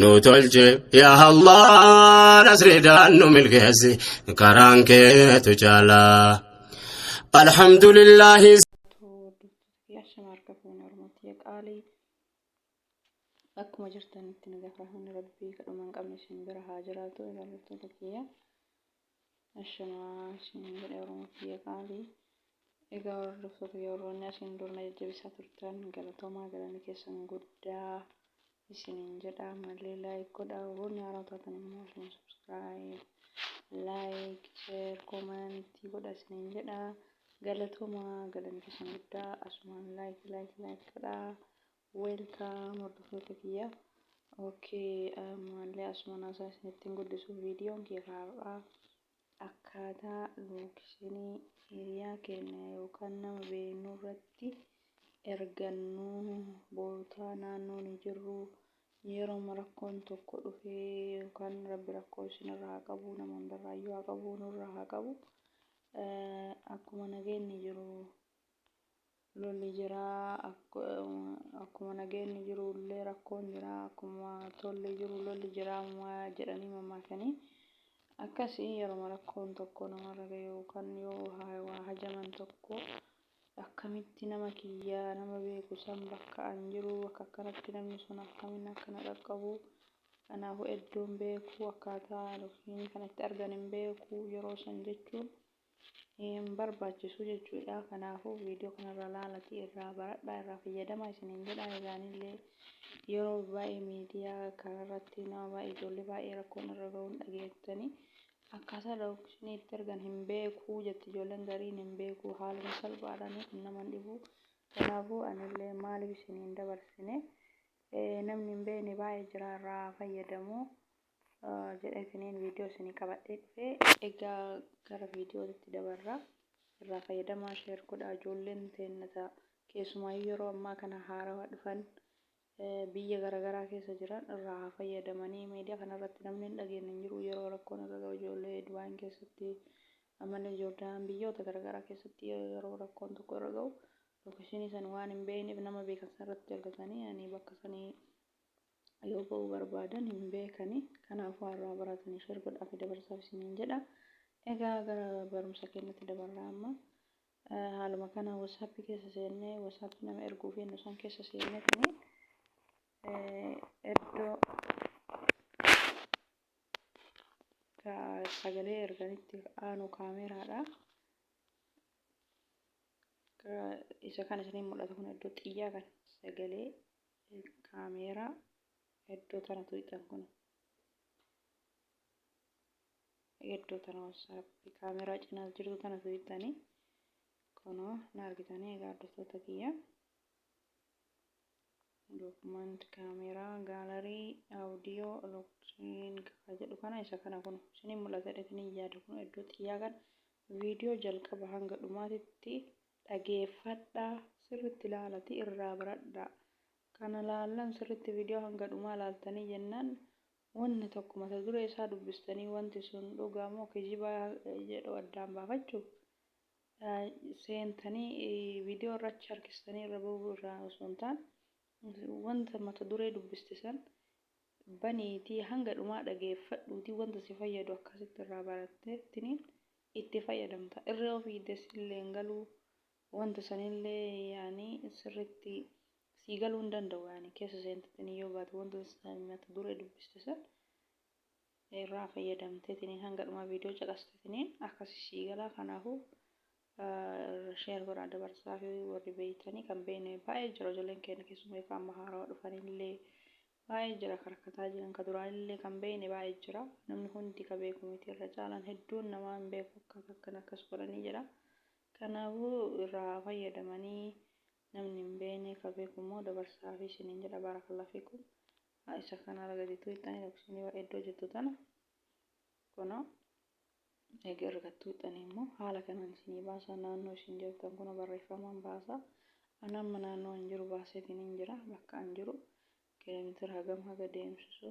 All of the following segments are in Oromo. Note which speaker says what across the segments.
Speaker 1: Nu tolche yaa Allah nasriidhaan nu milkeessi karaan keetu caalaa. Alhamdulillahi.
Speaker 2: Hordoftoota kiyya ashama harka fuune Oromoo tiyya qaalii akkuma jirtanitti nagaa fi rahmanni rabbii kadhuma hin qabne isin bira haa jiraatu. Egaa hordoftoota kiyya ashama isin jedhe Oromoo tiyya qaalii. Egaa hordoftoota kiyya warroonni asiin dur na jajjabeessaa turtan galatoomaa, galanni keessan guddaa isiniin jedha. Ammallee like godha, warroonni haaraa taatan immoo isin subscribe, like, share, comment godha isiniin jedha. Galatoomaa, galanni keessan guddaa. Asumaan like, like, like godha. Welcome hordoftoota kiyya. Okay, ammallee asumaan haasaa isinittiin guddisuuf viidiyoon kiyya har'aa akkaataa location hiriyaa keenya yookaan nama beeknu irratti ergannu, bootaa naannoo ni jirru, yeroo rakkoon tokko dhufee yookaan rabbi rakkoo isinirraa haa qabu, nama hundarraayyuu haa qabu, nurraa haa qabu. Akkuma nageenyi jiru lolli jira, akkuma nageenyi jiru illee rakkoon jira, akkuma tolli jiru lolli jira jedhanii mammaakanii. Akkasii yeroo rakkoon tokko namarra gahe yookaan yoo waa hajaman tokko, akkamitti nama kiyyaa nama beeku san bakka an jiru bakka akkanatti namni sun akkamiin akkana dhaqqabu, kanaafuu iddoon beeku, akkaataa location kanatti argan hin beeku, yeroo san jechuun hin barbaachisu jechuudha. Kanaafuu viidiyoo kanarra laalatii irraa baradhaa, irraa fayyadamaa isiniin jedha. Egaanillee yeroo baay'ee miidiyaa kanarratti nama baay'ee, ijoollee baay'ee rakkoon irra gahuun dhageettanii, akkaataa location itti argan hin beeku jetti ijoolleen gariin. Hin beeku, haaluma salphaadhaan kun nama hin dhibu. Kanaafuu anillee maaliif isiniin dabarsine, namni hin beekne baay'ee jira, irraa fayyadamu jedheetiniin viidiyoo isinii qabadhee dhufe. Egaa gara viidiyootti dabarra. Irraa fayyadamaa, share godhaa. Ijoolleen teennata keessumaayyuu yeroo ammaa kana haarawaa dhufan, biyya garaagaraa keessa jiran irraa haa fayyadamanii. Miidiyaa kanarratti namni hin dhageenye hin jiru. Yeroo rakkoon irra gahu ijoollee Dubaayin keessatti, ammallee Joordaan, biyyoota garaagaraa keessatti yeroo rakkoon tokko irra gahu location san waan hin beekneef nama beekan sanarratti argatanii ani bakka sanii yoo ba'uu barbaadan hin beekani. Kanaafuu har'aa baratanii share godhaa fi dabarsaaf isiniin jedha. Egaa gara barumsa keenyatti dabarraa. Amma haaluma kana WhatsAppii keessa seennee, WhatsAppii nama erguu fi isaan keessa seennee iddoo sagalee erganitti aanu kaameraadha. Isa kan isiniin mul'atu kun iddoo xiyyaa kan sagalee kaameeraa, iddoo tana tuqxan kun, iddoo tana WhatsAppii kaameeraa cinaa jirtu tana tuqxanii kunoo na argitanii. Egaa hordoftoota kiyya, document, kaameeraa, gallery, audio, location jedhu kana, isa kana kun isiniin mul'ata jedheetiin yaada. Kun iddoo xiyyaa kana viidiyoo jalqaba hanga dhumaatitti dhageeffadhaa, sirritti ilaalati irraa baradhaa. Kana laallan sirritti viidiyoo hanga dhumaa laaltanii jennaan, wanni tokko mata duree isaa dubbistanii wanti sun dhugaa moo kijibaa jedhu addaan baafachuuf seentanii viidiyoo irratti harkistanii irra bahuu irraa osoo hin taane, wanta mata duree dubbiste san baniitii hanga dhumaa dhageeffadhuutii wanta si fayyadu akkasitti irraa baratteettiniin itti fayyadamta. Irra yoo fiigde sillee hin galuu, wanta sanillee yaani sirritti sii galuu hin danda'u. Yaani keessa seentettini yoo baate, wanta mata duree dubbiste san irraa fayyadamteetiniin hanga dhumaa viidiyoo caqasteetiniin akkasi sii galaa. Kanaafuu share godhaa, dabarsaa fi warri beeytanii kan beekne baay'ee jira. Ijoolleen keenya keessumaa kan amma haarawaa dhufanillee baay'ee jira, kan rakkataa jiran, kan duraanillee kan beekne baay'ee jira. Namni hundi ka beeku miti, irra caalaan hedduun namaa hin beeku akkaataa akkana akkas godhanii jedha. Kanaafuu irraa fayyadamanii namni hin beekne, ka beeku immoo dabarsaa fi isiniin jedha. Baarakallahu fiikum. Isa kanarra gadi tuuxxanii location iddoo jettu tana kunoo eega erga tuuxxanii immoo haala kanaan isinii baasa. Naannoo isin jirtan kun barreeffamaan baasa. Ani amma naannoo an jiru baaseetiin hin jira, bakka an jiru kiiloomeetira hagam haga deemsisu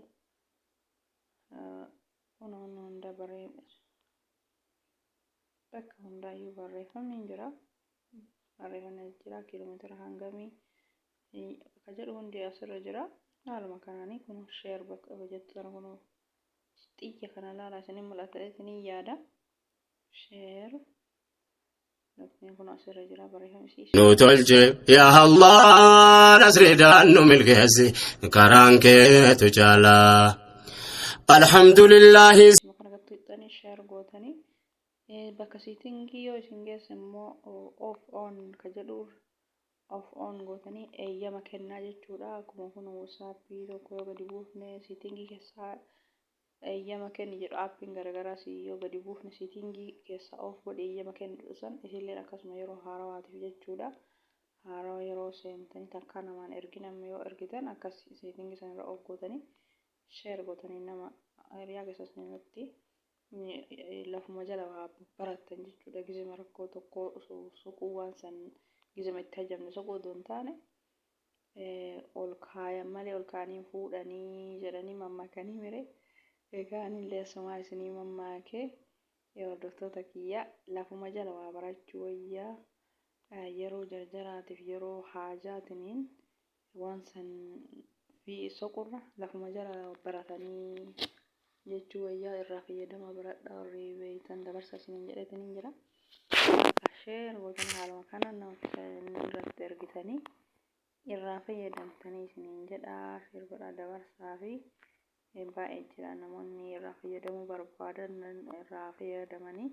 Speaker 2: kunoo hunda barree, bakka hundaayyuu barreeffamni hin jira, barreeffamni jira, kiiloomeetira hangamii akka jedhu hundi asirra jira. Haaluma kanaanii kun share bakka jettu sana kun xiyya kana ilaalaa isinin mul'ata isinin yaada. Share laftiin kun asirra jira barreeffamni isii.
Speaker 1: Nu tolche yaa Allah nasriidhaan nu milkeessi karaan keetu caalaa. Alhamdulillahi.
Speaker 2: Kana gatti hixxanii share gootanii bakka setting yoo isin geesse immoo off on ka jedhu off on gootanii eeyyama kennaa jechuudha. Akkuma kun WhatsAppii tokko yoo gadi buufne setting keessaa eeyyama kenni jedhu, appiin garaagaraa yoo gadi buufne setting keessaa off godhi eeyyama kenni san isillee akkasuma yeroo haarawaatiif jechuudha. Haarawaa yeroo seentanii takkaa namaan ergin, amma yoo ergitan akkas setting sanarra off gootanii share gootanii nama hiriyaa keessa irratti lafuma jala waa barattan jechuudha. Gizima rakkoo tokko soquu waan san gizima itti hajamne soquu odoo hin taane ol kaayan malee ol kaanii fuudhanii jedhanii mammaakanii mire. Egaa anillee asumaa isinii mammaakee, hordoftoota kiyya, lafuma jala waa barachuu wayyaa, yeroo jarjaraatiif yeroo haajaatiniin waan san fi soqurra lafuma jala baratanii jechuu wayyaa. Irraa fayyadama baradhaa, warri beeytan dabarsa isiniin jedhetiniin jira. Share gootanii haaluma kana nama irratti ergitanii irraa fayyadamtanii isiniin jedha. Share godhaa dabarsaa fi baay'ee jira namoonni irraa fayyadamuu barbaadan irraa fayyadamanii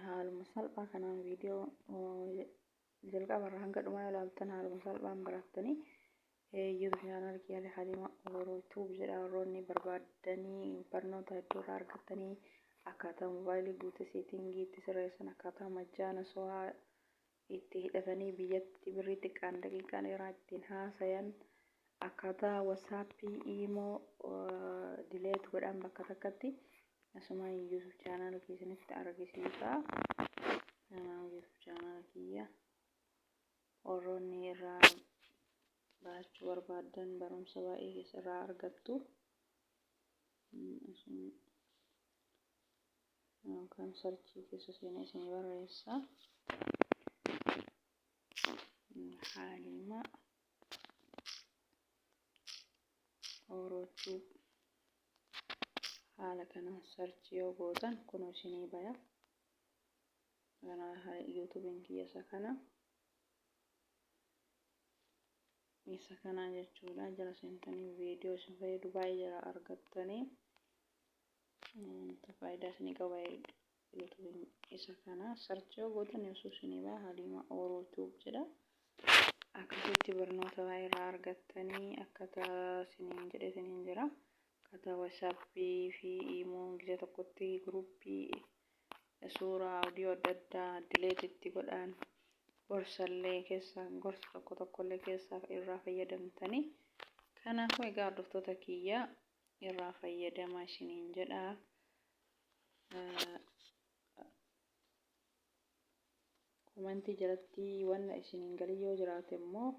Speaker 2: haaluma salphaa kanaan viidiyoo jalqabarraa hanga dhumaa yoo ilaaltan haaluma salphaan barattanii. YouTube channel kiyya Halima Oro Tube jedha. Warroonni barbaadanii barnoota hedduu irraa argattanii, akkaataa mobaayilii guute setting itti sirreessan, akkaataa majjaana so'aa itti hidhatanii biyyatti birrii xiqqaan daqiiqaa dheeraa ittiin haasayan, akkaataa WhatsAppii, imo delete godhan bakka takkatti asumaan YouTube channel keessanitti argisiisa. YouTube channel kiyya warroonni irraa barachuu barbaadan barumsa baay'ee keessa irraa argattu. Isin yookaan search keessa seenee isinii barreessa. Halima Oro Tube haala kanaan search yoo gootan kun isinii baya. YouTubeiin kiyya isa kana. Isa kana jechuudha. Jala seentanii viidiyoo isin fayyadu baay'ee jala argattanii wanta faayidaa isinii qaba. YouTubeiin isa kana search yoo gootan osoo isinii baya, Halima Oro Tube jedha. Akkasitti barnoota baay'ee irraa argattanii akkaataa isiniin jedhe isiniin jira. Akkaataa WhatsAppii fi imo gizee tokkotti groupii suuraa, audio adda addaa delete itti godhan, gorsallee keessa gorsa tokko tokkollee keessaa irraa fayyadamtanii. Kanaafuu egaa hordoftoota kiyya, irraa fayyadamaa isiniin jedha. Comment jalatti wanna isiniin galii yoo jiraate immoo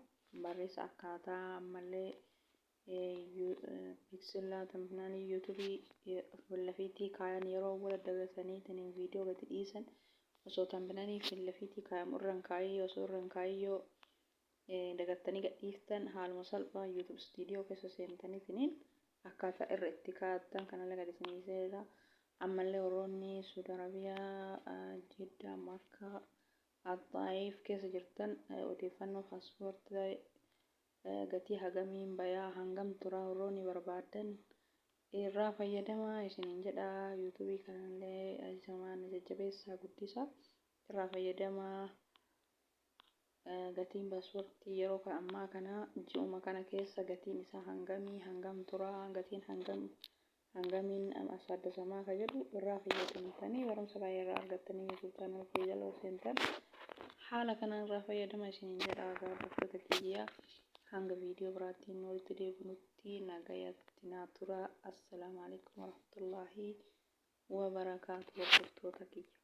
Speaker 2: barreessa. Akkaataa ammallee pixel thumbnail YouTubeii fillafiitii kaayan yeroo wal dagatanii viidiyoo gadi dhiisan osoo thumbnail fillafiitii kaayamu irra hin kaayin, osoo irra hin kaayin yoo dagattanii gadhiiftan, haaluma salphaa YouTube Studio keessa seentaniitiniin akkaataa irra itti kaa'attan kanallee gadi isinii seera. Ammallee warroonni Suudi Arabiyaa, Jiddaa, Makkaa, Axaayiif keessa jirtan odeeffannoo paaspoortii gatii hagamiin bayaa, hangam turaa warroonni barbaadan irraa fayyadamaa isiniin jedha. YouTubeii kanallee isumaan jajjabeessaa guddisaa, irraa fayyadamaa. Gatiin paaspoortii yeroo ammaa kana ji'uma kana keessa gatiin isaa hangamii, hangam turaa, gatiin hangam hangamiin asaaddasamaa ka jedhu irraa fayyadamtanii barumsa baay'ee irraa argattanii YouTube channel kiyya jala seentan haala kanaan irraa fayyadama isiniin jedha. Hordoftoota kiyya, hanga viidiyoo biraattiin walitti deebinutti nagayatti naa tura. Assalaamu alaikum warahmatullaahi wabarakaatu, hordoftoota kiyya.